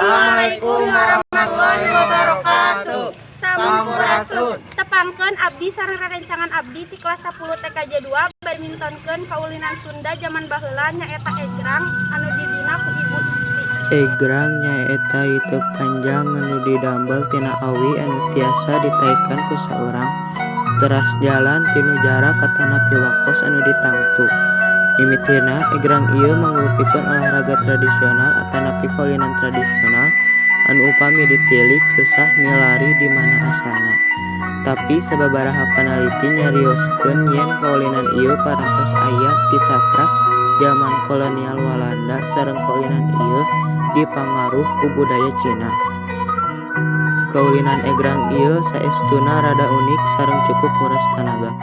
Assalamualaikum warahmatullahi wabarakatuh. Sampurasun. Tepangkeun, abdi sareng rerencangan abdi ti kelas 10 TKJ 2 bade mintonkeun kaulinan Sunda jaman baheula, nyaeta egrang anu dibina ku Ibu Isti. Egrang nyaeta iteuk panjang anu didamel tina awi anu tiasa ditaekan ku saurang teras jalan tina jarak atanapi waktos anu ditangtu. Mimitina, egrang ieu mangrupikeun olahraga tradisional atanapi kaulinan tradisional anu upami ditilik sesah milari di mana asalna. Tapi sababaraha panaliti nyarioskeun yen kaulinan ieu parantos aya ti saprak jaman kolonial Walanda sareng kaulinan ieu dipangaruh ku budaya Cina. Kaulinan egrang ieu saestuna rada unik sareng cukup nguras tanaga.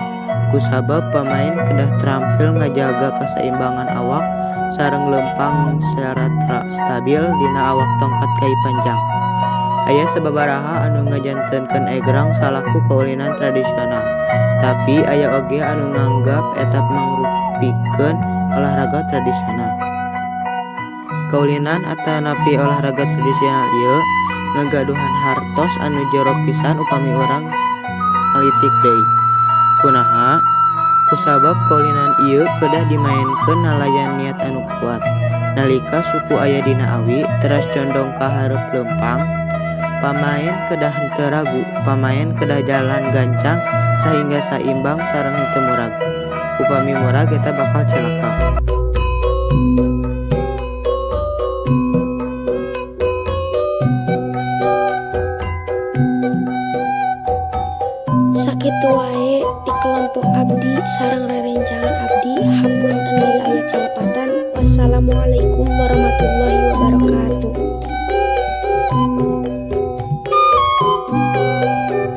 Kusabab pamaen kedah terampil ngajaga kasaimbangan awak sareng leumpang sacara stabil dina awak tongkat kai panjang. Aya sababaraha anu ngajantenkeun egrang salaku kaulinan tradisional, tapi aya oge anu nganggap eta mangrupikeun olahraga tradisional. Kaulinan atanapi olahraga tradisional ieu ngagaduhan hartos anu jero pisan upami urang ngalitik deui. Kunaha? Kusabab kaulinan ieu kedah dimaenkeun nalayan niat anu kuat. Nalika suku aya dina awi teras condong ka hareup leumpang, pamaen kedah henteu ragu, pamaen kedah jalan gancang sahingga saimbang sareng henteu murag. Upami murag, eta bakal cilaka.